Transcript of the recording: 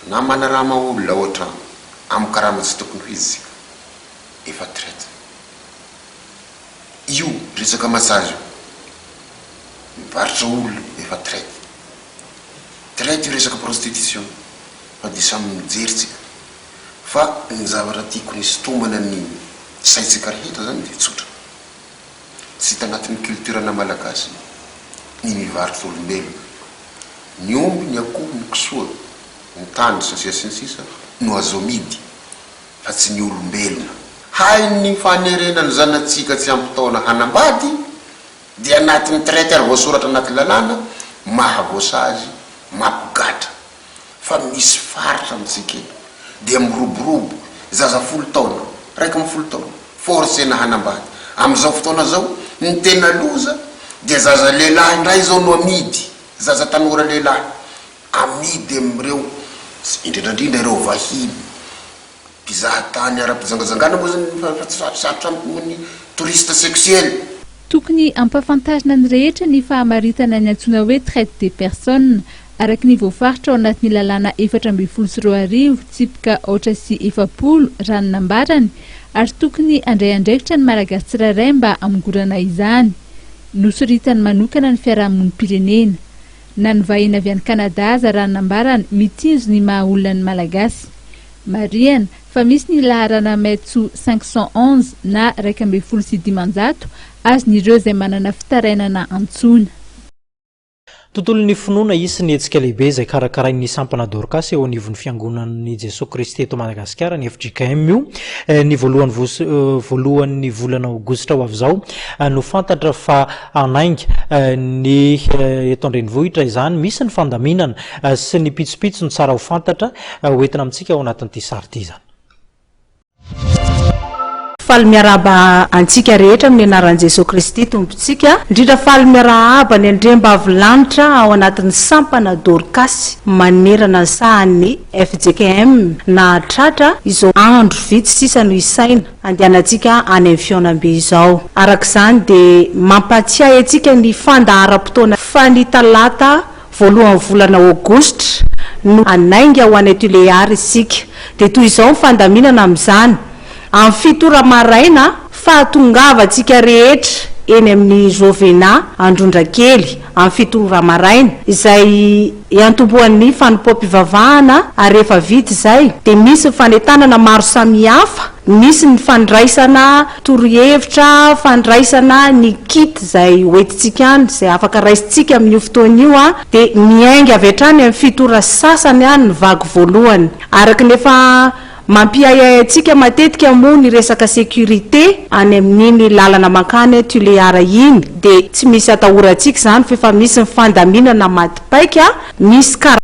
Na manarama olona ao an-trano amin'ny karama tsy tokony ho izy isika, efa traite. Io resaka massage io, mivarotra olona efa traite. Traite io resaka prostitution fa dia samy mijery tsika. Fa ny zavatra tiako nisintomana ny saintsika rehetra zany dia tsotra. Tsy hita anatin'ny culture-na malagasy ny mivarotra olombelona. Ny omby, ny akoho, ny kisoa, ny tany, sy ny sisa sy ny sisa no azo amidy fa tsy ny olombelona. Hay ny fanerena ny zanatsika tsy ampy taona hanambady dia anatin'ny traite ary voasoratra anaty lalàna maha voasazy mampigadra fa misy faritra amintsika eto dia miroborobo zaza folo taona, 11 taona forcena hanambady. Amin'izao fotoana izao ny tena loza dia zaza lehilahy indray izao no amidy, zaza tanora lehilahy amidy amin'ireo indrindra indrindra ireo vahiny mpizaha tany ara-pijangajangana moa zany fa tsy sarotra amiko moa ny touriste sexuel. Tokony hampafantarina ny rehetra ny fahamaritana ny antsoina hoe traite des personnes, araka ny voafaritra ao anatin'ny lalàna 2014 tsipika 40 raha ny nambarany, ary tokony handray andraikitra ny Malagasy tsirairay mba hamongorana izany. Nosoritany manokana ny fiarahamonim-pirenena. Na ny vahiny avy any Canada aza raha ny nambarany mitsinjo ny maha olona ny Malagasy. Marihana fa misy ny laharana Metso 511 na 511 azon'ireo izay manana fitarainana antsoina. Tontolon'ny finoana, Hisy ny hetsika lehibe izay karakarain'ny sampana Dorcas eo anivon'ny Fiangonan'i Jesoa Kristy eto Madagasikara, ny fjkm io. Ny voalohany voalohan'ny volana aogositra ho avy izao no fantatra fa hanainga ny eto an-drenivohitra izany. Misy ny fandaminana sy ny pitsopitsony tsara ho fantatra Ho entina amintsika ao anatin'ity sary ity izany. Faly miarahaba antsika rehetra amin'ny anaran'i Jesoa Kristy Tompontsika, indrindra faly miarahaba ny andriambavilanitra ao anatin'ny sampana Dorkasy manerana ny sahan'ny fjkm nahatratra izao andro vitsy sisa no isaina andehanantsika any amin'ny fihaonambe izao. Araka izany dia mampahatsiahy antsika ny fandaharam-potoana fa ny talata Voalohan'ny volana Aogositra no hanainga ho any Tuléar isika. Dia toy izao ny fandaminana amin'izany, Amin'ny fito ora maraina, fahatongavantsika rehetra eny amin'ny Jovena Androndrakely amin'ny fito ora maraina, izay hiantombohan'ny fanompoam-pivavahana ary rehefa vita izay dia misy ny fanentanana maro samihafa Misy ny fandraisana torohevitra, fandraisana ny kit izay hoentintsika any, izay afaka raisintsika amin'io fotoana io, dia miainga avy hatrany amin'ny fito ora sy sasany ny vague voalohany. Araka ny efa mampiahiahy antsika matetika moa ny resaka sécurité any amin'iny lalana mankany Tuléar iny, dia tsy misy atahorantsika izany fa efa misy ny fandaminana maty paika, misy.